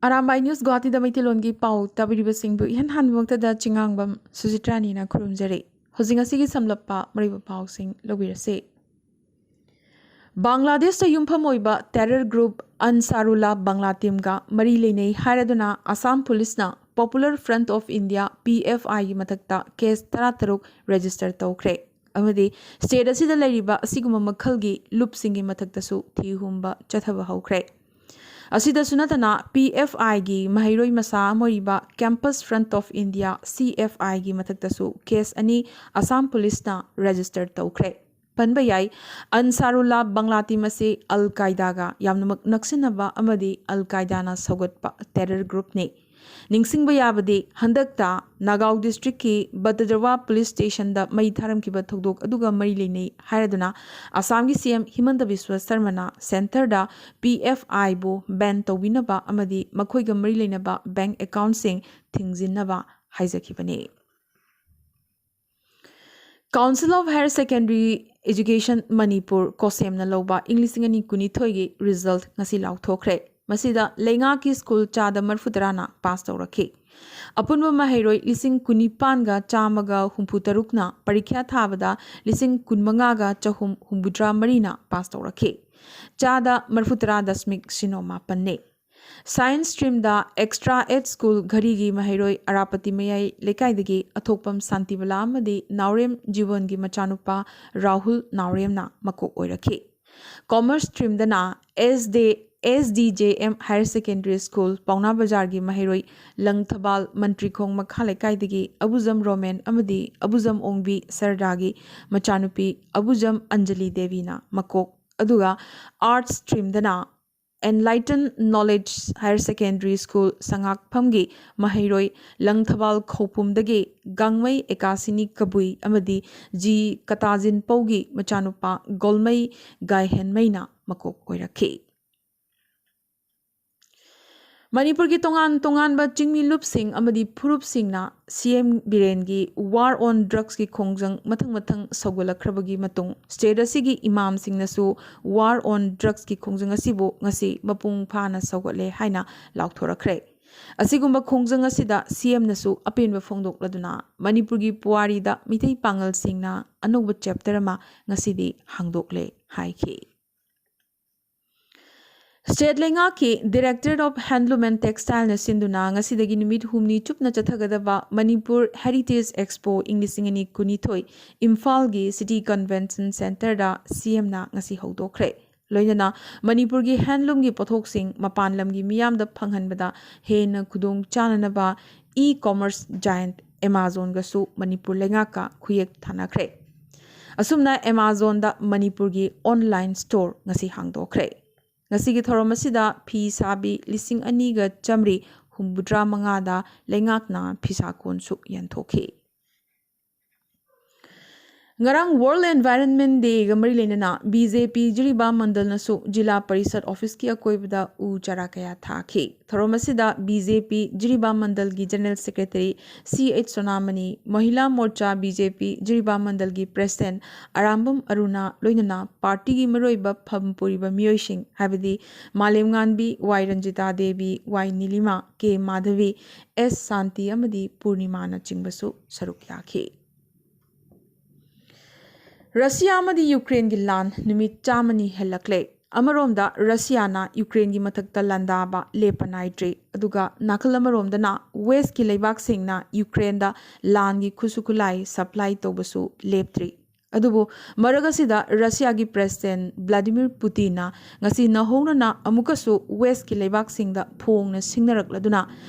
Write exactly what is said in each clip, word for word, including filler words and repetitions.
Arambai news ꯒꯨꯋꯥꯍꯥꯇꯤꯗ ꯃꯩꯇꯩꯂꯣꯟꯒꯤ ꯄꯥꯎ ꯇꯥꯕꯤꯔꯤꯕꯁꯤꯡꯕꯨ ꯏꯍꯥꯟ ꯍꯥꯟꯕꯃꯛꯇꯗ ꯆꯤꯉꯥꯡꯕꯝ ꯁꯨꯖꯤꯇ꯭ꯔꯥꯅꯤꯅ ꯈꯨꯔꯨꯝꯖꯔꯤ꯫ ꯍꯧꯖꯤꯛ ꯉꯁꯤꯒꯤ ꯁꯝꯂꯞꯄ ꯃꯔꯨꯑꯣꯏꯕ ꯄꯥꯎꯁꯤꯡ ꯂꯧꯕꯤꯔꯁꯤ꯫ ꯕꯪꯒ꯭ꯂꯥꯗꯦꯁꯇ ꯌꯨꯝꯐꯝ ꯑꯣꯏꯕ ꯇꯦꯔꯔ ꯒ꯭ꯔꯨꯞ ꯑꯟꯁꯥꯔꯨꯜꯂꯥ ꯕꯪꯂꯥ ꯇꯤꯝꯒ ꯃꯔꯤ ꯂꯩꯅꯩ ꯍꯥꯏꯔꯗꯨꯅ ꯑꯁꯥꯝ ꯄꯨꯂꯤꯁꯅ Popular Front of India, P F I, ꯒꯤ ꯃꯊꯛꯇ ꯀꯦꯁ ꯇꯔꯥꯇꯔꯨꯛ ꯔꯦꯖꯤꯁꯇꯔ ꯇꯧꯈ꯭ꯔꯦ ꯑꯃꯗꯤ ꯁ꯭ꯇꯦꯠ ꯑꯁꯤꯗ ꯂꯩꯔꯤꯕ ꯑꯁꯤꯒꯨꯝꯕ ꯃꯈꯜꯒꯤ ꯂꯨꯞꯁꯤꯡꯒꯤ ꯃꯊꯛꯇꯁꯨ ꯊꯤ ꯍꯨꯝꯕ ꯆꯠꯊꯕ ꯍꯧꯈ꯭ꯔꯦ꯫ ꯑꯁꯤꯗꯁꯨ ꯅꯠꯇꯅ, P F I ꯒꯤ ꯃꯍꯩꯔꯣꯏ ꯃꯆꯥ ꯑꯃ ꯑꯣꯏꯔꯤꯕ Campus Front of India, C F I, ꯒꯤ ꯃꯊꯛꯇꯁꯨ ꯀꯦꯁ ꯑꯅꯤ ꯑꯁꯥꯝ ꯄꯨꯂꯤꯁꯅ ꯔꯦꯖꯤꯁꯇꯔ ꯇꯧꯈ꯭ꯔꯦ꯫ ꯄꯟꯕ ꯌꯥꯏ, ꯑꯟꯁꯥꯔꯨꯜꯂꯥ ꯕꯪꯂꯥ ꯇꯤꯝ ꯑꯁꯤ ꯑꯜ ꯀꯥꯏꯗꯥꯒ ꯌꯥꯝꯅꯃꯛ ꯅꯛꯁꯤꯟꯅꯕ ꯑꯃꯗꯤ ꯑꯜ ꯀꯥꯏꯗꯥꯅ ꯁꯧꯒꯠꯄ ꯇꯦꯔꯔ ꯒ꯭ꯔꯨꯞꯅꯤ꯫ ꯅꯤꯡꯁꯤꯡꯕ ꯌꯥꯕꯗꯤ, ꯍꯟꯗꯛꯇ ꯅꯥꯒꯥꯎ ꯗꯤꯁꯇ꯭ꯔꯤꯛꯀꯤ ꯕꯗꯗ꯭ꯔꯋꯥ ꯄꯨꯂꯤꯁ ꯁ꯭ꯇꯦꯁꯟꯗ ꯃꯩ ꯊꯥꯔꯝꯈꯤꯕ ꯊꯧꯗꯣꯛ ꯑꯗꯨꯒ ꯃꯔꯤ ꯂꯩꯅꯩ ꯍꯥꯏꯔꯗꯨꯅ ꯑꯁꯥꯝꯒꯤ C M ꯍꯤꯃꯟꯇ ꯕꯤꯁ꯭ꯋ ꯁꯔꯃꯅ ꯁꯦꯟꯇꯔꯗ P F I ꯕꯨ ꯕꯦꯟ ꯇꯧꯕꯤꯅꯕ ꯑꯃꯗꯤ ꯃꯈꯣꯏꯒ ꯃꯔꯤ ꯂꯩꯅꯕ ꯕꯦꯡꯛ ꯑꯦꯀꯥꯎꯟꯠꯁꯤꯡ ꯊꯤꯡꯖꯤꯟꯅꯕ ꯍꯥꯏꯖꯈꯤꯕꯅꯤ꯫ Council of Higher Secondary Education Manipur, ꯀꯣꯁꯦꯝꯅ ꯂꯧꯕ ꯏꯪ ꯂꯤꯁꯤꯡ ꯑꯅꯤ ꯀꯨꯟꯅꯤꯊꯣꯏꯒꯤ ꯔꯤꯖꯜꯠ ꯉꯁꯤ ꯂꯥꯎꯊꯣꯛꯈ꯭ꯔꯦ꯫ ꯃꯁꯤꯗ ꯂꯩꯉꯥꯛꯀꯤ ꯁ꯭ꯀꯨꯜ ꯆꯥꯗ ꯃꯔꯤꯐꯨ ꯇꯔꯥꯅ ꯄꯥꯁ ꯇꯧꯔꯛꯈꯤ꯫ ꯑꯄꯨꯟꯕ ꯃꯍꯩꯔꯣꯏ ꯂꯤꯁꯤꯡ ꯀꯨꯟꯅꯤꯄꯥꯟꯒ ꯆꯥꯝꯃꯒ ꯍꯨꯝꯐꯨ ꯇꯔꯨꯛꯅ ꯄꯔꯤꯈ꯭ꯌꯥ ꯊꯥꯕꯗ ꯂꯤꯁꯤꯡ ꯀꯨꯟꯃꯉꯥꯒ ꯆꯍꯨꯝ ꯍꯨꯝꯐꯨꯇꯔꯥ ꯃꯔꯤꯅ ꯄꯥꯁ ꯇꯧꯔꯛꯈꯤ꯫ ꯆꯥꯗ ꯃꯔꯤꯐꯨ ꯇꯔꯥ ꯗꯁꯃꯤꯛ ꯁꯤꯅꯣ ꯃꯥꯄꯟꯅꯤ꯫ ꯁꯥꯏꯟꯁ ꯁ꯭ꯇ꯭ꯔꯤꯝꯗ ꯑꯦꯛꯁꯇ꯭ꯔꯥ ꯑꯦꯠ ꯁ꯭ꯀꯨꯜ ꯘꯔꯤꯒꯤ ꯃꯍꯩꯔꯣꯏ ꯑꯔꯥꯄꯇꯤ ꯃꯌꯥꯏ ꯂꯩꯀꯥꯏꯗꯒꯤ ꯑꯊꯣꯛꯄꯝ ꯁꯥꯟꯇꯤꯕꯂꯥ ꯑꯃꯗꯤ ꯅꯥꯎꯔꯦꯝ ꯖꯤꯕꯟꯒꯤ ꯃꯆꯥꯅꯨꯄꯥ ꯔꯥꯍꯨꯜ ꯅꯥꯎꯔꯦꯝꯅ ꯃꯀꯣꯛ ꯑꯣꯏꯔꯛꯈꯤ꯫ ꯀꯣꯃꯔꯁ ꯁ꯭ꯇ꯭ꯔꯤꯝꯗꯅ S D, S D J M Higher Secondary School, Paona ꯕꯖꯥꯔꯒꯤ ꯃꯍꯩꯔꯣꯏ ꯂꯪꯊꯕꯥꯜ ꯃꯟꯇ꯭ꯔꯤꯈꯣꯡ ꯃꯈꯥ ꯂꯩꯀꯥꯏꯗꯒꯤ ꯑꯕꯨꯖꯝ ꯔꯣꯃꯦꯟ ꯑꯃꯗꯤ ꯑꯕꯨꯖꯝ ꯑꯣꯡꯕꯤ ꯁꯔꯗꯥꯒꯤ ꯃꯆꯥꯅꯨꯄꯤ ꯑꯕꯨꯖꯝ ꯑꯟꯖꯂꯤ ꯗꯦꯕꯤꯅ ꯃꯀꯣꯛ, ꯑꯗꯨꯒ ꯑꯥꯔꯠꯁ ꯁ꯭ꯇ꯭ꯔꯤꯝꯗꯅ Enlighten Knowledge Higher Secondary School, ꯁꯉꯥꯛꯐꯝꯒꯤ ꯃꯍꯩꯔꯣꯏ ꯂꯪꯊꯕꯥꯜ ꯈꯧꯄꯨꯝꯗꯒꯤ ꯒꯥꯡꯃꯩ ꯑꯦꯀꯥꯁꯤꯅꯤ ꯀꯕꯨꯏ ꯑꯃꯗꯤ ꯖꯤ ꯀꯇꯥꯖꯤꯟꯄꯧꯒꯤ ꯃꯆꯥꯅꯨꯄꯥ ꯒꯣꯜꯃꯩ ꯒꯥꯏꯍꯦꯟꯃꯩꯅ ꯃꯀꯣꯛ ꯑꯣꯏꯔꯛꯈꯤ꯫ ꯃꯅꯤꯄꯨꯔꯒꯤ ꯇꯣꯉꯥꯟ ꯇꯣꯉꯥꯟꯕ ꯆꯤꯡꯃꯤ ꯂꯨꯞꯁꯤꯡ ꯑꯃꯗꯤ ꯐꯨꯔꯨꯞꯁꯤꯡꯅ ꯁꯤ ꯑꯦꯝ ꯕꯤꯔꯦꯟꯒꯤ ꯋꯥꯔ ꯑꯣꯟ ꯗ꯭ꯔꯛꯁꯀꯤ ꯈꯣꯡꯖꯪ ꯃꯊꯪ ꯃꯊꯪ ꯁꯧꯒꯠꯂꯛꯈ꯭ꯔꯕꯒꯤ ꯃꯇꯨꯡ ꯁ꯭ꯇꯦꯠ ꯑꯁꯤꯒꯤ ꯏꯃꯥꯝꯁꯤꯡꯅꯁꯨ ꯋꯥꯔ ꯑꯣꯟ ꯗ꯭ꯔꯛꯁꯀꯤ ꯈꯣꯡꯖꯪ ꯑꯁꯤꯕꯨ ꯉꯁꯤ ꯃꯄꯨꯡ ꯐꯥꯅ ꯁꯧꯒꯠꯂꯦ ꯍꯥꯏꯅ ꯂꯥꯎꯊꯣꯔꯛꯈ꯭ꯔꯦ꯫ ꯑꯁꯤꯒꯨꯝꯕ ꯈꯣꯡꯖꯪ ꯑꯁꯤꯗ ꯁꯤ ꯑꯦꯝꯅꯁꯨ ꯑꯄꯦꯟꯕ ꯐꯣꯡꯗꯣꯛꯂꯗꯨꯅ ꯃꯅꯤꯄꯨꯔꯒꯤ ꯄꯨꯋꯥꯔꯤꯗ ꯃꯤꯇꯩ ꯄꯥꯉꯜꯁꯤꯡꯅ ꯑꯅꯧꯕ ꯆꯦꯞꯇꯔ ꯑꯃ ꯉꯁꯤꯗꯤ ꯍꯥꯡꯗꯣꯛꯂꯦ ꯍꯥꯏꯈꯤ꯫ ꯁ꯭ꯇꯦꯠ ꯂꯩꯉꯥꯛꯀꯤ Directorate of Handloom and Textileꯅ ꯁꯤꯟꯗꯨꯅ ꯉꯁꯤꯗꯒꯤ ꯅꯨꯃꯤꯠ ꯍꯨꯝꯅꯤ ꯆꯨꯞꯅ ꯆꯠꯊꯒꯗꯕ ꯃꯅꯤꯄꯨꯔ ꯍꯦꯔꯤꯇꯦꯖ ꯑꯦꯛꯁꯄꯣ ꯏꯪ ꯂꯤꯁꯤꯡ ꯑꯅꯤ ꯀꯨꯟꯅꯤꯊꯣꯏ ꯏꯝꯐꯥꯜꯒꯤ ꯁꯤꯇꯤ ꯀꯟꯚꯦꯟꯁꯟ ꯁꯦꯟꯇꯔꯗ ꯁꯤ ꯑꯦꯝꯅ ꯉꯁꯤ ꯍꯧꯗꯣꯛꯈ꯭ꯔꯦ꯫ ꯂꯣꯏꯅꯅ ꯃꯅꯤꯄꯨꯔꯒꯤ ꯍꯦꯟꯂꯨꯝꯒꯤ ꯄꯣꯠꯊꯣꯛꯁꯤꯡ ꯃꯄꯥꯟ ꯂꯝꯒꯤ ꯃꯤꯌꯥꯝꯗ ꯐꯪꯍꯟꯕꯗ ꯍꯦꯟꯅ ꯈꯨꯗꯣꯡ ꯆꯥꯅꯅꯕ ꯏ ꯀꯣꯃꯔꯁ ꯖꯥꯌꯟꯠ ꯑꯦꯃꯥꯖꯣꯟꯒꯁꯨ ꯃꯅꯤꯄꯨꯔ ꯂꯩꯉꯥꯛꯀ ꯈꯨꯌꯦꯛ ꯊꯥꯅꯈ꯭ꯔꯦ꯫ ꯑꯁꯨꯝꯅ ꯑꯦꯃꯥꯖꯣꯟꯗ ꯃꯅꯤꯄꯨꯔꯒꯤ ꯑꯣꯟꯂꯥꯏꯟ ꯁ꯭ꯇꯣꯔ ꯉꯁꯤ ꯍꯥꯡꯗꯣꯛꯈ꯭ꯔꯦ꯫ ꯉꯁꯤꯒꯤ ꯊꯧꯔꯝ ꯑꯁꯤꯗ ꯐꯤ ꯁꯥꯕꯤ ꯂꯤꯁꯤꯡ ꯑꯅꯤꯒ ꯆꯥꯃꯔꯤ ꯍꯨꯝꯐꯨꯇꯔꯥ ꯃꯉꯥꯗ ꯂꯩꯉꯥꯛꯅ ꯐꯤꯁꯥ ꯀꯣꯟꯁꯨ ꯌꯦꯟꯊꯣꯛꯈꯤ꯫ ꯉꯔꯥꯡ World Environment Dayꯒ ꯃꯔꯤ ꯂꯩꯅꯅ ꯕꯤ ꯖꯦ ꯄꯤ ꯖꯤꯔꯤꯕꯥꯝ ꯃꯟꯗꯜꯅꯁꯨ ꯖꯤꯂꯥ ꯄꯔꯤꯁꯠ ꯑꯣꯐꯤꯁꯀꯤ ꯑꯀꯣꯏꯕꯗ ꯎ ꯆꯥꯔꯥ ꯀꯌꯥ ꯊꯥꯈꯤ꯫ ꯊꯧꯔꯝ ꯑꯁꯤꯗ ꯕꯤ ꯖꯦ ꯄꯤ ꯖꯤꯔꯤꯕꯥꯝ ꯃꯟꯗꯜꯒꯤ ꯖꯦꯅꯔꯦꯜ ꯁꯦꯀ꯭ꯔꯦꯇꯔꯤ ꯁꯤ ꯑꯩꯆ ꯁꯣꯅꯥꯃꯅꯤ, ꯃꯍꯤꯂꯥ ꯃꯣꯔꯆꯥ ꯕꯤ ꯖꯦ ꯄꯤ ꯖꯤꯔꯤꯕꯥꯝ ꯃꯟꯗꯜꯒꯤ ꯄ꯭ꯔꯦꯁꯤꯗꯦꯟꯠ ꯑꯔꯥꯝꯕꯝ ꯑꯔꯨꯅꯥ, ꯂꯣꯏꯅꯅ ꯄꯥꯔꯇꯤꯒꯤ ꯃꯔꯨꯑꯣꯏꯕ ꯐꯝ ꯄꯨꯔꯤꯕ ꯃꯤꯑꯣꯏꯁꯤꯡ, ꯍꯥꯏꯕꯗꯤ ꯃꯥꯂꯦꯝꯉꯥꯟꯕꯤ ꯋꯥꯏ ꯔꯟꯖꯤꯇꯥ ꯗꯦꯕꯤ, ꯋꯥꯏ ꯅꯤꯂꯤꯃꯥ, ꯀꯦ ꯃꯥꯙꯕꯤ, ꯑꯦꯁ ꯁꯥꯟꯇꯤ ꯑꯃꯗꯤ ꯄꯨꯔꯅꯤꯃꯥꯅꯆꯤꯡꯕꯁꯨ ꯁꯔꯨꯛ ꯌꯥꯈꯤ꯫ ꯔꯁꯤꯌꯥ ꯑꯃꯗꯤ ꯌꯨꯀ꯭ꯔꯦꯟꯒꯤ ꯂꯥꯟ ꯅꯨꯃꯤꯠ ꯆꯥꯝꯃꯅꯤ ꯍꯦꯜꯂꯛꯂꯦ꯫ ꯑꯃꯔꯣꯝꯗ ꯔꯁꯤꯌꯥꯅ ꯌꯨꯀ꯭ꯔꯦꯟꯒꯤ ꯃꯊꯛꯇ ꯂꯥꯟꯗꯥꯕ ꯂꯦꯞꯄ ꯅꯥꯏꯗ꯭ꯔꯤ, ꯑꯗꯨꯒ ꯅꯥꯀꯜ ꯑꯃꯔꯣꯝꯗꯅ ꯋꯦꯁꯀꯤ ꯂꯩꯕꯥꯛꯁꯤꯡꯅ ꯌꯨꯀ꯭ꯔꯦꯟꯗ ꯂꯥꯟꯒꯤ ꯈꯨꯠꯁꯨ ꯈꯨꯠꯂꯥꯏ ꯁꯄ꯭ꯂꯥꯏ ꯇꯧꯕꯁꯨ ꯂꯦꯞꯇ꯭ꯔꯤ꯫ ꯑꯗꯨꯕꯨ ꯃꯔꯛ ꯑꯁꯤꯗ ꯔꯁꯤꯌꯥꯒꯤ ꯄ꯭ꯔꯦꯁꯤꯗꯦꯟꯠ ꯚ꯭ꯂꯥꯗꯤꯃꯤꯔ ꯄꯨꯇꯤꯟꯅ ꯉꯁꯤ ꯅꯧꯍꯧꯅꯅ ꯑꯃꯨꯛꯀꯁꯨ ꯋꯦꯁꯀꯤ ꯂꯩꯕꯥꯛꯁꯤꯡꯗ ꯐꯣꯡꯅ ꯁꯤꯡꯅꯔꯛꯂꯗꯨꯅ,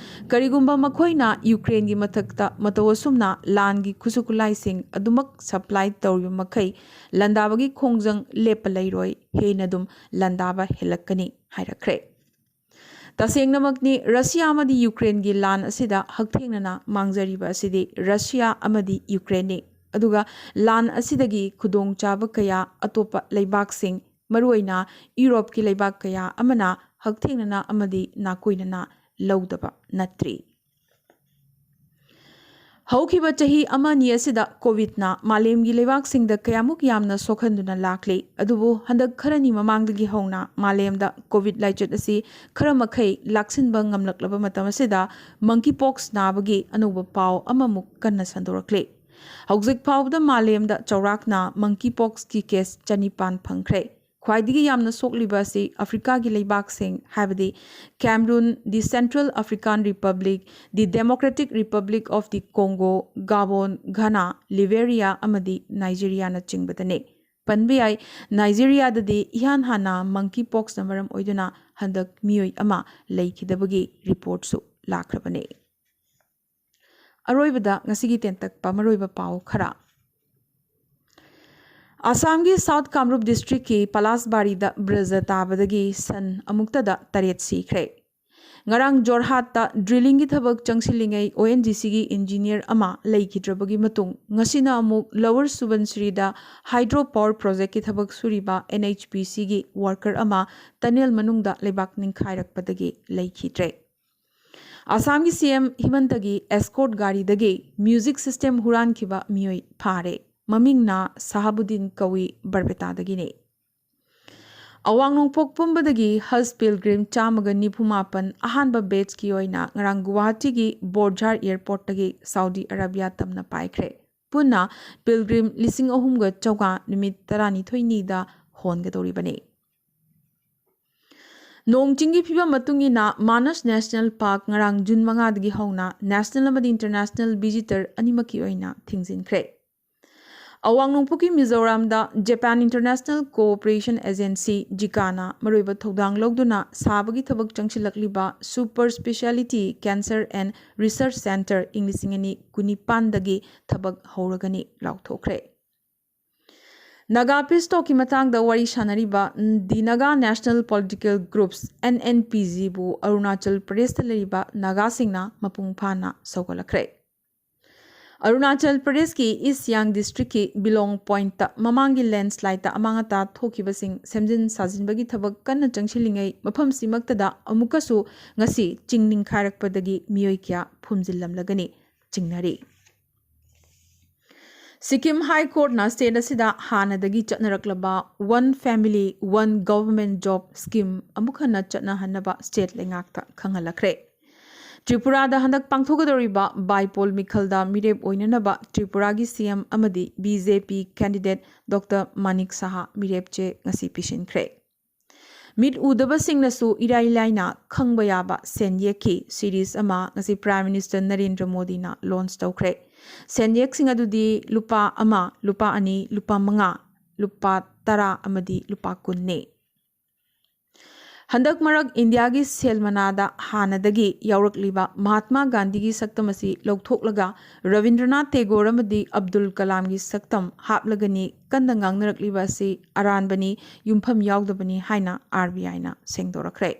ꯀꯔꯤꯒꯨꯝꯕ ꯃꯈꯣꯏꯅ ꯌꯨꯀ꯭ꯔꯦꯟꯒꯤ ꯃꯊꯛꯇ ꯃꯇꯧ ꯑꯁꯨꯝꯅ ꯂꯥꯟꯒꯤ ꯈꯨꯠꯁꯨ ꯈꯨꯠꯂꯥꯏꯁꯤꯡ ꯑꯗꯨꯃꯛ ꯁꯄ꯭ꯂꯥꯏ ꯇꯧꯔꯤꯕ ꯃꯈꯩ ꯂꯥꯟꯗꯥꯕꯒꯤ ꯈꯣꯡꯖꯪ ꯂꯦꯞꯄ ꯂꯩꯔꯣꯏ, ꯍꯦꯟꯅ ꯑꯗꯨꯝ ꯂꯥꯟꯗꯥꯕ ꯍꯦꯜꯂꯛꯀꯅꯤ ꯍꯥꯏꯔꯛꯈ꯭ꯔꯦ꯫ ꯇꯁꯦꯡꯅꯃꯛꯅꯤ, ꯔꯁꯤꯌꯥ ꯑꯃꯗꯤ ꯌꯨꯀ꯭ꯔꯦꯟꯒꯤ ꯂꯥꯟ ꯑꯁꯤꯗ ꯍꯛꯊꯦꯡꯅꯅ ꯃꯥꯡꯖꯔꯤꯕ ꯑꯁꯤꯗꯤ ꯔꯁꯤꯌꯥ ꯑꯃꯗꯤ ꯌꯨꯀ꯭ꯔꯦꯟꯅꯤ꯫ ꯑꯗꯨꯒ ꯂꯥꯟ ꯑꯁꯤꯗꯒꯤ ꯈꯨꯗꯣꯡꯆꯥꯕ ꯀꯌꯥ ꯑꯇꯣꯞꯄ ꯂꯩꯕꯥꯛꯁꯤꯡ, ꯃꯔꯨꯑꯣꯏꯅ ꯌꯨꯔꯣꯞꯀꯤ ꯂꯩꯕꯥꯛ ꯀꯌꯥ ꯑꯃꯅ ꯍꯛꯊꯦꯡꯅꯅ ꯑꯃꯗꯤ ꯅꯥꯀꯣꯏꯅꯅ ꯂꯧꯗꯕ ꯅꯠꯇ꯭ꯔꯤ꯫ ꯍꯧꯈꯤꯕ ꯆꯍꯤ ꯑꯃ ꯑꯅꯤ ꯑꯁꯤꯗ ꯀꯣꯚꯤꯗꯅ ꯃꯥꯂꯦꯝꯒꯤ ꯂꯩꯕꯥꯛꯁꯤꯡꯗ ꯀꯌꯥꯃꯨꯛ ꯌꯥꯝꯅ ꯁꯣꯛꯍꯟꯗꯨꯅ ꯂꯥꯛꯂꯤ꯫ ꯑꯗꯨꯕꯨ ꯍꯟꯗꯛ ꯈꯔꯅꯤ ꯃꯃꯥꯡꯗꯒꯤ ꯍꯧꯅ ꯃꯥꯂꯦꯝꯗ ꯀꯣꯚꯤꯗ ꯂꯥꯏꯆꯠ ꯑꯁꯤ ꯈꯔ ꯃꯈꯩ ꯂꯥꯛꯁꯤꯟꯕ ꯉꯝꯂꯛꯂꯕ ꯃꯇꯝ ꯑꯁꯤꯗ monkeypox ꯅꯥꯕꯒꯤ ꯑꯅꯧꯕ ꯄꯥꯎ ꯑꯃꯃꯨꯛ ꯀꯟꯅ ꯁꯟꯗꯣꯔꯛꯂꯤ꯫ ꯍꯧꯖꯤꯛ ꯐꯥꯎꯕꯗ ꯃꯥꯂꯦꯝꯗ ꯆꯥꯎꯔꯥꯛꯅ monkeypoxꯀꯤ case ꯆꯅꯤꯄꯥꯟ ꯐꯪꯈ꯭ꯔꯦ꯫ ꯈ꯭ꯋꯥꯏꯗꯒꯤ ꯌꯥꯝꯅ ꯁꯣꯛꯂꯤꯕ ꯑꯁꯤ ꯑꯐ꯭ꯔꯤꯀꯥꯒꯤ ꯂꯩꯕꯥꯛꯁꯤꯡ, ꯍꯥꯏꯕꯗꯤ Cameroon, the Central African Republic, the Democratic Republic of the Congo, Gabon, Ghana, Liberia ꯑꯃꯗꯤ ꯅꯥꯏꯖꯦꯔꯤꯌꯥꯅꯆꯤꯡꯕꯗꯅꯤ꯫ ꯄꯟꯕ ꯌꯥꯏ, ꯅꯥꯏꯖꯦꯔꯤꯌꯥꯗꯗꯤ ꯏꯍꯥꯟ ꯍꯥꯟꯅ monkeypoxꯅ ꯃꯔꯝ ꯑꯣꯏꯗꯨꯅ ꯍꯟꯗꯛ ꯃꯤꯑꯣꯏ ꯑꯃ ꯂꯩꯈꯤꯗꯕꯒꯤ ꯔꯤꯄꯣꯔꯠꯁꯨ ꯂꯥꯛꯈ꯭ꯔꯕꯅꯤ꯫ ꯑꯔꯣꯏꯕꯗ ꯉꯁꯤꯒꯤ ꯇꯦꯟꯇꯛꯄ ꯃꯔꯨꯑꯣꯏꯕ ꯄꯥꯎ ꯈꯔ꯫ ꯑꯁꯥꯝꯒꯤ South Kamrup districtꯀꯤ ꯄꯂꯥꯁꯕꯥꯔꯤꯗ ꯕ꯭ꯔꯖ ꯇꯥꯕꯗꯒꯤ ꯁꯟ ꯑꯃꯨꯛꯇꯗ ꯇꯔꯦꯠ ꯁꯤꯈ꯭ꯔꯦ꯫ ꯉꯔꯥꯡ ꯖꯣꯔꯍꯥꯠꯇ drillingꯒꯤ ꯊꯕꯛ ꯆꯪꯁꯤꯜꯂꯤꯉꯩ ONGCꯒꯤ engineer ꯑꯃ ꯂꯩꯈꯤꯗ꯭ꯔꯕꯒꯤ ꯃꯇꯨꯡ, ꯉꯁꯤꯅ ꯑꯃꯨꯛ Lower Subansiriꯗ hydro power projectꯀꯤ ꯊꯕꯛ ꯁꯨꯔꯤꯕ NHPCꯒꯤ worker ꯑꯃ tunnel ꯃꯅꯨꯡꯗ ꯂꯩꯕꯥꯛ ꯅꯤꯡꯈꯥꯏꯔꯛꯄꯗꯒꯤ ꯂꯩꯈꯤꯗ꯭ꯔꯦ꯫ ꯑꯁꯥꯝꯒꯤ CM ꯍꯤꯃꯟꯇꯒꯤ escort ꯒꯥꯔꯤꯗꯒꯤ music system ꯍꯨꯔꯥꯟꯈꯤꯕ ꯃꯤꯑꯣꯏ ꯐꯥꯔꯦ꯫ ꯃꯃꯤꯡꯅ ꯁꯍꯥꯕꯨꯗꯤꯟ ꯀꯧꯏ, ꯕꯔꯄꯦꯇꯥꯗꯒꯤꯅꯤ꯫ ꯑꯋꯥꯡ ꯅꯣꯡꯄꯣꯛ ꯄꯨꯝꯕꯗꯒꯤ Haj pilgrim ꯆꯥꯝꯃꯒ ꯅꯤꯐꯨ ꯃꯥꯄꯟ ꯑꯍꯥꯟꯕ batchꯀꯤ ꯑꯣꯏꯅ ꯉꯔꯥꯡ ꯒꯨꯋꯥꯍꯥꯇꯤꯒꯤ ꯕꯣꯔꯖꯥꯔ airportꯇꯒꯤ ꯁꯥꯎꯗꯤ ꯑꯔꯥꯕꯤꯌꯥ ꯇꯝꯅ ꯄꯥꯏꯈ꯭ꯔꯦ꯫ ꯄꯨꯟꯅ pilgrim ꯂꯤꯁꯤꯡ ꯑꯍꯨꯝꯒ ꯆꯥꯝꯃꯉꯥ ꯅꯨꯃꯤꯠ ꯇꯔꯥꯅꯤꯊꯣꯏꯅꯤꯗ ꯍꯣꯟꯒꯗꯧꯔꯤꯕꯅꯤ꯫ ꯅꯣꯡ ꯆꯤꯡꯒꯤ ꯐꯤꯕꯝ ꯃꯇꯨꯡ ꯏꯟꯅ ꯃꯥꯅꯁ National Park ꯉꯔꯥꯡ ꯖꯨꯟ ꯃꯉꯥꯗꯒꯤ ꯍꯧꯅ national ꯑꯃꯗꯤ international visitor ꯑꯅꯤꯃꯛꯀꯤ ꯑꯣꯏꯅ ꯊꯤꯡꯖꯤꯟꯈ꯭ꯔꯦ꯫ ꯑꯋꯥꯡ ꯅꯣꯡꯄꯣꯛꯀꯤ ꯃꯤꯖꯣꯔꯥꯝꯗ Japan International Cooperation Agency, JICAꯅ ꯃꯔꯨꯑꯣꯏꯕ ꯊꯧꯗꯥꯡ ꯂꯧꯗꯨꯅ ꯁꯥꯕꯒꯤ ꯊꯕꯛ ꯆꯪꯁꯤꯜꯂꯛꯂꯤꯕ Super Speciality Cancer and Research Centre ꯏꯪ ꯂꯤꯁꯤꯡ ꯑꯅꯤ ꯀꯨꯟꯅꯤꯄꯥꯟꯗꯒꯤ ꯊꯕꯛ ꯍꯧꯔꯒꯅꯤ ꯂꯥꯎꯊꯣꯛꯈ꯭ꯔꯦ꯫ ꯅꯥꯒꯥ peace talkꯀꯤ ꯃꯇꯥꯡꯗ ꯋꯥꯔꯤ ꯁꯥꯟꯅꯔꯤꯕ The Naga National Political Groups, NNPGꯕꯨ Arunachal ꯄ꯭ꯔꯗꯦꯁꯇ ꯂꯩꯔꯤꯕ ꯅꯥꯒꯥꯁꯤꯡꯅ ꯃꯄꯨꯡ ꯐꯥꯅ ꯁꯧꯒꯠꯂꯛꯈ꯭ꯔꯦ꯫ ꯑꯔꯨꯅꯥꯆꯜ ꯄ꯭ꯔꯗꯦꯁꯀꯤ ꯏꯁ ꯁꯤꯌꯥꯡ ꯗꯤꯁꯇ꯭ꯔꯤꯛꯀꯤ ꯕꯤꯂꯣꯡ ꯄꯣꯏꯟꯠꯇ ꯃꯃꯥꯡꯒꯤ ꯂꯦꯟꯁ꯭ꯂꯥꯏꯗꯇ ꯑꯃꯥꯡ ꯑꯇꯥ ꯊꯣꯛꯈꯤꯕꯁꯤꯡ ꯁꯦꯝꯖꯤꯟ ꯁꯥꯖꯤꯟꯕꯒꯤ ꯊꯕꯛ ꯀꯟꯅ ꯆꯪꯁꯤꯜꯂꯤꯉꯩ, ꯃꯐꯝꯁꯤꯃꯛꯇꯗ ꯑꯃꯨꯛꯀꯁꯨ ꯉꯁꯤ ꯆꯤꯡ ꯅꯤꯡꯈꯥꯏꯔꯛꯄꯗꯒꯤ ꯃꯤꯑꯣꯏ ꯀꯌꯥ ꯐꯨꯝꯖꯤꯜꯂꯝꯂꯒꯅꯤ ꯆꯤꯡꯅꯔꯤ꯫ ꯁꯤꯛꯀꯤꯝ ꯍꯥꯏ ꯀꯣꯔꯠꯅ ꯁ꯭ꯇꯦꯠ ꯑꯁꯤꯗ ꯍꯥꯟꯅꯗꯒꯤ ꯆꯠꯅꯔꯛꯂꯕ One Family One Government Job Scheme ꯑꯃꯨꯛ ꯍꯟꯅ ꯆꯠꯅꯍꯟꯅꯕ ꯁ꯭ꯇꯦꯠ ꯂꯩꯉꯥꯛꯇ ꯈꯪꯍꯜꯂꯛꯈ꯭ꯔꯦ꯫ ꯇ꯭ꯔꯤꯄꯨꯔꯥꯗ ꯍꯟꯗꯛ ꯄꯥꯡꯊꯣꯛꯀꯗꯧꯔꯤꯕ ꯕꯥꯏꯄꯣꯜ ꯃꯤꯈꯜꯗ ꯃꯤꯔꯦꯞ ꯑꯣꯏꯅꯅꯕ ꯇ꯭ꯔꯤꯄꯨꯔꯥꯒꯤ ꯁꯤ ꯑꯦꯝ ꯑꯃꯗꯤ ꯕꯤ ꯖꯦ ꯄꯤ ꯀꯦꯟꯗꯤꯗꯦꯠ ꯗꯣꯛꯇꯔ ꯃꯥꯅꯤꯛ ꯁꯍꯥ ꯃꯤꯔꯦꯞ ꯆꯦ ꯉꯁꯤ ꯄꯤꯁꯤꯟꯈ꯭ꯔꯦ꯫ ꯃꯤꯠ ꯎꯗꯕꯁꯤꯡꯅꯁꯨ ꯏꯔꯥꯏ ꯂꯥꯏꯅ ꯈꯪꯕ ꯌꯥꯕ ꯁꯦꯟꯌꯦꯛꯀꯤ ꯁꯤꯔꯤꯖ ꯑꯃ ꯉꯁꯤ ꯄ꯭ꯔꯥꯏꯝ ꯃꯤꯅꯤꯁꯇꯔ ꯅꯔꯦꯟꯗ꯭ꯔ ꯃꯣꯗꯤꯅ ꯂꯣꯟꯆ ꯇꯧꯈ꯭ꯔꯦ꯫ ꯁꯦꯟꯌꯦꯛꯁꯤꯡ ꯑꯗꯨꯗꯤ ꯂꯨꯄꯥ ꯑꯃ, ꯂꯨꯄꯥ ꯑꯅꯤ, ꯂꯨꯄꯥ ꯃꯉꯥ, ꯂꯨꯄꯥ ꯇꯔꯥ ꯑꯃꯗꯤ ꯂꯨꯄꯥ ꯀꯨꯟꯅꯤ꯫ ꯍꯟꯗꯛ ꯃꯔꯛ ꯏꯟꯗꯤꯌꯥꯒꯤ ꯁꯦꯜ ꯃꯅꯥꯗ ꯍꯥꯟꯅꯗꯒꯤ ꯌꯥꯎꯔꯛꯂꯤꯕ ꯃꯍꯥꯠꯃꯥ ꯒꯥꯟꯙꯤꯒꯤ ꯁꯛꯇꯝ ꯑꯁꯤ ꯂꯧꯊꯣꯛꯂꯒ ꯔꯕꯤꯟꯗ꯭ꯔꯅꯥꯊ ꯇꯦꯒꯣꯔ ꯑꯃꯗꯤ ꯑꯕꯗꯨꯜ ꯀꯂꯥꯝꯒꯤ ꯁꯛꯇꯝ ꯍꯥꯞꯂꯒꯅꯤ ꯀꯟꯅ ꯉꯥꯡꯅꯔꯛꯂꯤꯕ ꯑꯁꯤ ꯑꯔꯥꯟꯕꯅꯤ, ꯌꯨꯝꯐꯝ ꯌꯥꯎꯗꯕꯅꯤ ꯍꯥꯏꯅ ꯑꯥꯔ ꯕꯤ ꯑꯥꯏꯅ ꯁꯦꯡꯗꯣꯔꯛꯈ꯭ꯔꯦ꯫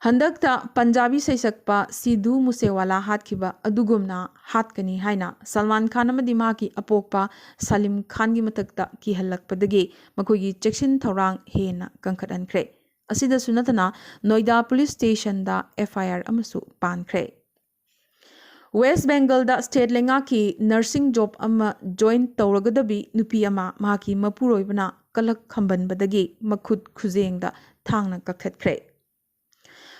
ꯍꯟꯗꯛꯇ ꯄꯟꯖꯥꯕꯤ ꯁꯩꯁꯛꯄ ꯁꯤꯙꯨ ꯃꯨꯁꯦꯋꯥꯂꯥ ꯍꯥꯠꯈꯤꯕ ꯑꯗꯨꯒꯨꯝꯅ ꯍꯥꯠꯀꯅꯤ ꯍꯥꯏꯅ ꯁꯜꯃꯥꯟ ꯈꯥꯟ ꯑꯃꯗꯤ ꯃꯍꯥꯛꯀꯤ ꯑꯄꯣꯛꯄ ꯁꯂꯤꯝ ꯈꯥꯟꯒꯤ ꯃꯊꯛꯇ ꯀꯤꯍꯜꯂꯛꯄꯗꯒꯤ ꯃꯈꯣꯏꯒꯤ ꯆꯦꯛꯁꯤꯟ ꯊꯧꯔꯥꯡ ꯍꯦꯟꯅ ꯀꯟꯈꯠꯍꯟꯈ꯭ꯔꯦ꯫ ꯑꯁꯤꯗꯁꯨ ꯅꯠꯇꯅ ꯅꯣꯏꯗꯥ ꯄꯨꯂꯤꯁ ꯁ꯭ꯇꯦꯁꯟꯗ ꯑꯦꯐ ꯑꯥꯏ ꯑꯥꯔ ꯑꯃꯁꯨ ꯄꯥꯟꯈ꯭ꯔꯦ꯫ ꯋꯦꯁ꯭ꯠ ꯕꯦꯡꯒꯜꯗ ꯁ꯭ꯇꯦꯠ ꯂꯩꯉꯥꯛꯀꯤ ꯅꯔꯁꯤꯡ ꯖꯣꯕ ꯑꯃ ꯖꯣꯏꯟ ꯇꯧꯔꯒꯗꯕꯤ ꯅꯨꯄꯤ ꯑꯃ ꯃꯍꯥꯛꯀꯤ ꯃꯄꯨꯔꯣꯏꯕꯅ ꯀꯂꯛ ꯈꯝꯕꯟꯕꯗꯒꯤ ꯃꯈꯨꯠ ꯈꯨꯖꯦꯡꯗ ꯊꯥꯡꯅ ꯀꯛꯊꯠꯈ꯭ꯔꯦ꯫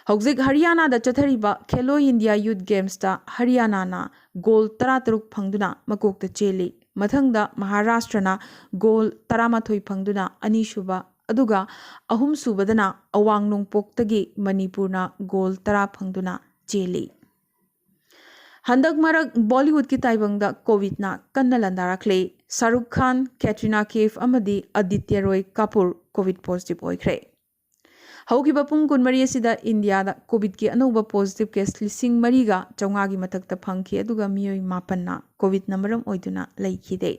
ꯍꯧꯖꯤꯛ ꯍꯔꯤꯌꯥꯅꯥꯗ ꯆꯠꯊꯔꯤꯕ ꯈꯦꯂꯣ ꯏꯟꯗꯤꯌꯥ ꯌꯨꯊ ꯒꯦꯝꯁꯇ ꯍꯔꯤꯌꯥꯅꯥꯅ ꯒꯣꯜ ꯇꯔꯥꯇꯔꯨꯛ ꯐꯪꯗꯨꯅ ꯃꯀꯣꯛꯇ ꯆꯦꯜꯂꯤ꯫ ꯃꯊꯪꯗ ꯃꯍꯥꯔꯥꯁꯇ꯭ꯔꯅ ꯒꯣꯜ ꯇꯔꯥꯃꯥꯊꯣꯏ ꯐꯪꯗꯨꯅ ꯑꯅꯤꯁꯨꯕ, ꯑꯗꯨꯒ ꯑꯍꯨꯝꯁꯨꯕꯗꯅ ꯑꯋꯥꯡ ꯅꯣꯡꯄꯣꯛꯇꯒꯤ ꯃꯅꯤꯄꯨꯔꯅ ꯒꯣꯜ ꯇꯔꯥ ꯐꯪꯗꯨꯅ ꯆꯦꯜꯂꯤ꯫ ꯍꯟꯗꯛ ꯃꯔꯛ ꯕꯣꯂꯤꯋꯨꯗꯀꯤ ꯇꯥꯏꯕꯪꯗ ꯀꯣꯚꯤꯗꯅ ꯀꯟꯅ ꯂꯥꯟꯗꯥꯔꯛꯂꯦ꯫ ꯁꯥꯔꯨꯈ ꯈꯥꯟ, ꯀꯦꯇ꯭ꯔꯤꯅꯥ ꯀꯦꯐ ꯑꯃꯗꯤ ꯑꯗꯤꯇ꯭ꯌ ꯔꯣꯏ ꯀꯥꯄꯨꯔ ꯀꯣꯚꯤꯗ ꯄꯣꯖꯤꯇꯤꯚ ꯑꯣꯏꯈ꯭ꯔꯦ꯫ ꯍꯧꯈꯤꯕ ꯄꯨꯡ ꯀꯨꯟꯃꯔꯤ ꯑꯁꯤꯗ ꯏꯟꯗꯤꯌꯥꯗ ꯀꯣꯚꯤꯗꯀꯤ ꯑꯅꯧꯕ ꯄꯣꯖꯤꯇꯤꯚ ꯀꯦꯁ ꯂꯤꯁꯤꯡ ꯃꯔꯤꯒ ꯆꯥꯝꯃꯉꯥꯒꯤ ꯃꯊꯛꯇ ꯐꯪꯈꯤ, ꯑꯗꯨꯒ ꯃꯤꯑꯣꯏ ꯃꯥꯄꯟꯅ ꯀꯣꯚꯤꯗꯅ ꯃꯔꯝ ꯑꯣꯏꯗꯨꯅ ꯂꯩꯈꯤꯗꯦ꯫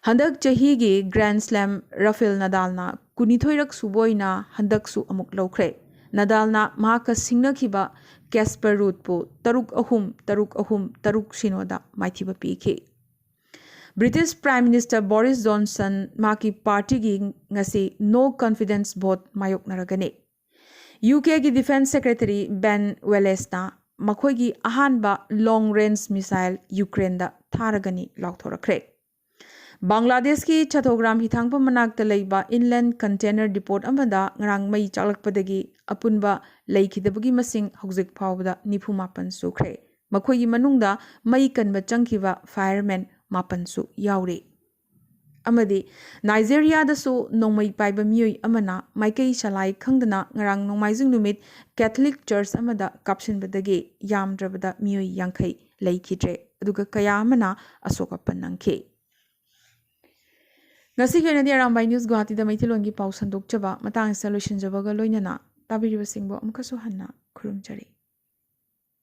ꯍꯟꯗꯛ ꯆꯍꯤꯒꯤ ꯒ꯭ꯔꯥꯟꯗ ꯁ꯭ꯂꯦꯝ ꯔꯥꯐꯦꯜ ꯅꯗꯥꯜꯅ ꯀꯨꯟꯅꯤꯊꯣꯏꯔꯛ ꯁꯨꯕ ꯑꯣꯏꯅ ꯍꯟꯗꯛꯁꯨ ꯑꯃꯨꯛ ꯂꯧꯈ꯭ꯔꯦ꯫ ꯅꯗꯥꯜꯅ ꯃꯍꯥꯛꯀ ꯁꯤꯡꯅꯈꯤꯕ ꯀꯦꯁꯄꯔ ꯔꯨꯗꯄꯨ ꯇꯔꯨꯛ ꯑꯍꯨꯝ, ꯇꯔꯨꯛ ꯑꯍꯨꯝ, ꯇꯔꯨꯛ ꯁꯤꯅꯣꯗ ꯃꯥꯏꯊꯤꯕ ꯄꯤꯈꯤ꯫ British Prime Minister Boris Johnson ꯃꯍꯥꯛꯀꯤ ꯄꯥꯔꯇꯤꯒꯤ ꯉꯁꯤ no confidence vote ꯃꯥꯌꯣꯛꯅꯔꯒꯅꯤ꯫ UKꯒꯤ Defence Secretary Ben Wallaceꯅ ꯃꯈꯣꯏꯒꯤ ꯑꯍꯥꯟꯕ long range missile ꯌꯨꯀ꯭ꯔꯦꯟꯗ ꯊꯥꯔꯒꯅꯤ ꯂꯥꯎꯊꯣꯔꯛꯈ꯭ꯔꯦ꯫ ꯕꯪꯒ꯭ꯂꯥꯗꯦꯁꯀꯤ ꯆꯊꯣꯒ꯭ꯔꯥꯝ ꯍꯤꯊꯥꯡꯐꯝ ꯃꯅꯥꯛꯇ ꯂꯩꯕ inland container depot ꯑꯃꯗ ꯉꯔꯥꯡ ꯃꯩ ꯆꯥꯛꯂꯛꯄꯗꯒꯤ ꯑꯄꯨꯟꯕ ꯂꯩꯈꯤꯗꯕꯒꯤ ꯃꯁꯤꯡ ꯍꯧꯖꯤꯛ ꯐꯥꯎꯕꯗ ꯅꯤꯐꯨ ꯃꯥꯄꯟ ꯁꯨꯈ꯭ꯔꯦ꯫ ꯃꯈꯣꯏꯒꯤ ꯃꯅꯨꯡꯗ ꯃꯩ ꯀꯟꯕ ꯆꯪꯈꯤꯕ fireman ꯃꯥꯄꯟꯁꯨ ꯌꯥꯎꯔꯤ꯫ ꯑꯃꯗꯤ ꯅꯥꯏꯖꯦꯔꯤꯌꯥꯗꯁꯨ ꯅꯣꯡꯃꯩ ꯄꯥꯏꯕ ꯃꯤꯑꯣꯏ ꯑꯃꯅ ꯃꯥꯏꯀꯩ ꯁꯂꯥꯏ ꯈꯪꯗꯅ ꯉꯔꯥꯡ ꯅꯣꯡꯃꯥꯏꯖꯤꯡ ꯅꯨꯃꯤꯠ ꯀꯦꯊꯂꯤꯛ ꯆꯔꯆ ꯑꯃꯗ ꯀꯥꯞꯁꯤꯟꯕꯗꯒꯤ ꯌꯥꯝꯗ꯭ꯔꯕꯗ ꯃꯤꯑꯣꯏ ꯌꯥꯡꯈꯩ ꯂꯩꯈꯤꯗ꯭ꯔꯦ, ꯑꯗꯨꯒ ꯀꯌꯥ ꯑꯃꯅ ꯑꯁꯣꯛ ꯑꯄꯟ ꯅꯪꯈꯤ꯫ ꯉꯁꯤꯒꯤ ꯑꯣꯏꯅꯗꯤ ꯑꯔꯥꯝꯕꯥꯏ ꯅ꯭ꯌꯨꯁ ꯒꯨꯋꯥꯍꯥꯇꯤꯗ ꯃꯩꯇꯩꯂꯣꯟꯒꯤ ꯄꯥꯎ ꯁꯟꯗꯣꯛꯆꯕ ꯃꯇꯥꯡ ꯑꯁꯤꯗ ꯂꯣꯏꯁꯤꯟꯖꯕꯒ ꯂꯣꯏꯅꯅ ꯇꯥꯕꯤꯔꯤꯕꯁꯤꯡꯕꯨ ꯑꯃꯨꯛꯀꯁꯨ ꯍꯟꯅ ꯈꯨꯔꯨꯝꯖꯔꯤ꯫